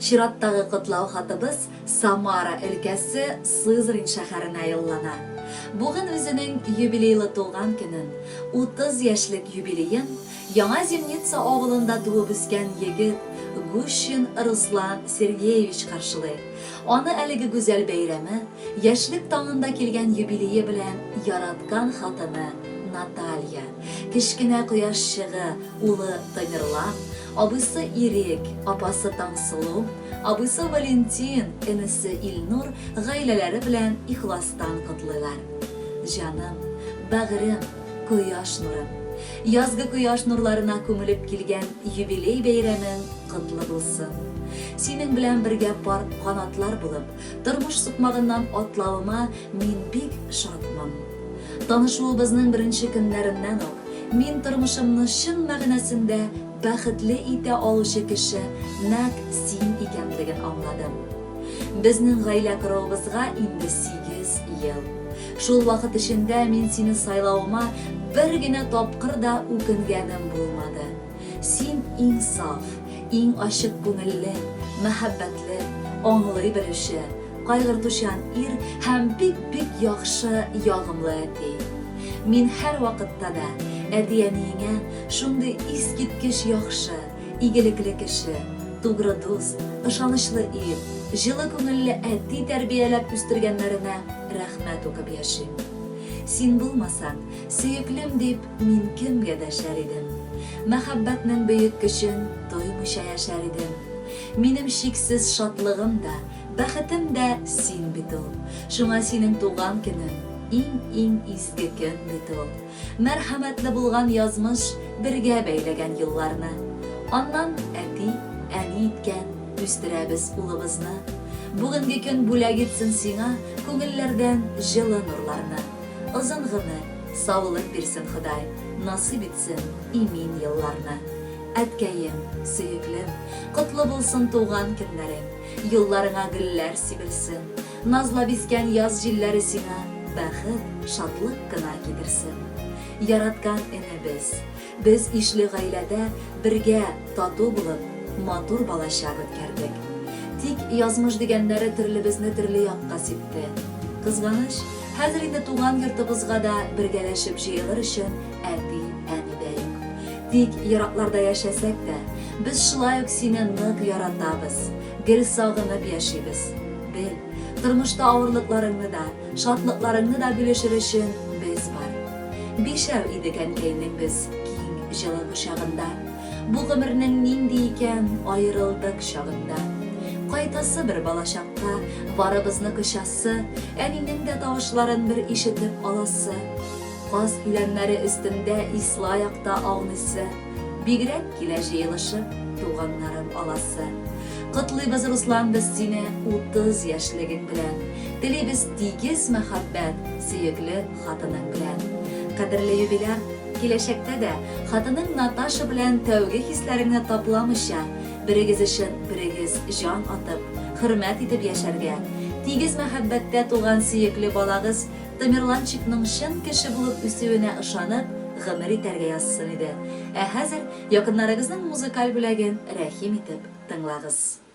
Чираттагы котлау хатыбыз Самара өлкәсе Сызрань шәһәренә юллана. Бүген үзенең юбилейлы туган көнен, 30 яшьлек юбилеен Яңа Зимница авылында туып үскән егет Гущин Руслан Сергеевич каршылый. Аны әлеге гүзәл бәйрәме, яшьлек таңында килгән юбилее белән яраткан хатыны Наталья, кечкенә кояшчыгы, улы Тамерлан, абыйсы Ирек, апасы Таңсылу, абыйсы Валентин, энесе Илнур гаиләләре белән ихластан котлыйлар. Җаным, бәгърем, кояш нурым! Язгы кояш нурларына күмелеп килгән юбилей бәйрәмең котлы булсын! Синең белән бергә пар канатлар булып, тормыш сукмагыннан атлавыма мин бик шатмын. Танышуыбызның беренче көннәреннән үк мин тормышымны чын мәгънәсендә бәхетле итә алучы кеше нәкъ син икәнлеген аңладым. Безнең гаилә коруыбызга инде сигез ел. Шул вакыт эчендә мин сине сайлавыма бер генә тапкыр да үкенгәнем булмады. Син иң саф, иң ачык күңелле, мәхәббәтле, аңлый белүче, кайгыртучан ир һәм бик-бик яхшы, ягымлы әти. Мин һәрвакытта да әти-әниеңә шундый искиткеч яхшы, игелекле кеше, тугры дус, ышанычлы ир, җылы күңелле әти тәрбияләп үстергәннәренә рәхмәт укып яшим. Син булмасаң, сөеклем дип мин кемгә дәшәр идем? Мәхәббәтнең бөек көчен тоймыйча яшәр идем. Минем чиксез шатлыгым да, бәхетем дә син бит ул. Шуңа синең туган көнең, иң-иң изге көн бит ул. Мәрхәмәтле булган язмыш бергә бәйләгән юлларны. Аннан әти, әни иткән, үстерәбез улыбызны. Бүгенге көн бүләк итсен сиңа күңелләрдән җылы нурларны. Озын гомер, саулык бирсен Ходай, насыйп итсен имин елларны. Әткәем, сөеклем, котлы булсын туган көннәрең, юлларыңа гөлләр сибелсен. Назлап искән яз җилләре сиңа бәхет, шатлык кына китерсен. Яраткан энебез, без ишле гаиләдә бергә тату булып, матур балачак үткәрдек. Тик язмыш дигәннәре төрлебезне төрле якка сипте. Кызганыч, хәзер инде туган йортыбызга да бергәләшеп җыелыр өчен әти, әни дә юк. Тик еракларда яшәсәк тә, без шулай ук сине нык яратабыз, гел сагынып яшибез. Бел, тормышта авырлыкларыңны да, шатлыкларыңны да бүлешер өчен без бар. Бишәү идек әнкәйнең без киң, җылы кочагында. Бу гомернең нинди икән аерылдык чагында. Кайтасы бер балачакка, барыбызны кочасы, әнинең дә тавышларын бер ишетеп аласы. Каз үләннәре өстендә исла якта ауныйсы. Бигрәк килә җыелышып туганнарым аласы. Котлыйбыз, Руслан, без сине 30 яшьлегең белән. Телибез тигез мәхәббәт, сөекле хатының белән. Кадерле юбиляр, киләчәктә дә хатының Наташа белән тәүге хисләреңне тапламыйча, берегез өчен берегез җан атып, хөрмәт итеп яшәргә, тигез мәхәббәттә туган сөекле балагыз Тамерланчикның чын кеше булып үсүенә ышанып, гомер итәргә язсын иде. Ә хәзер якыннарыгызның музыкаль бүләген рәхим итеп тыңлагыз.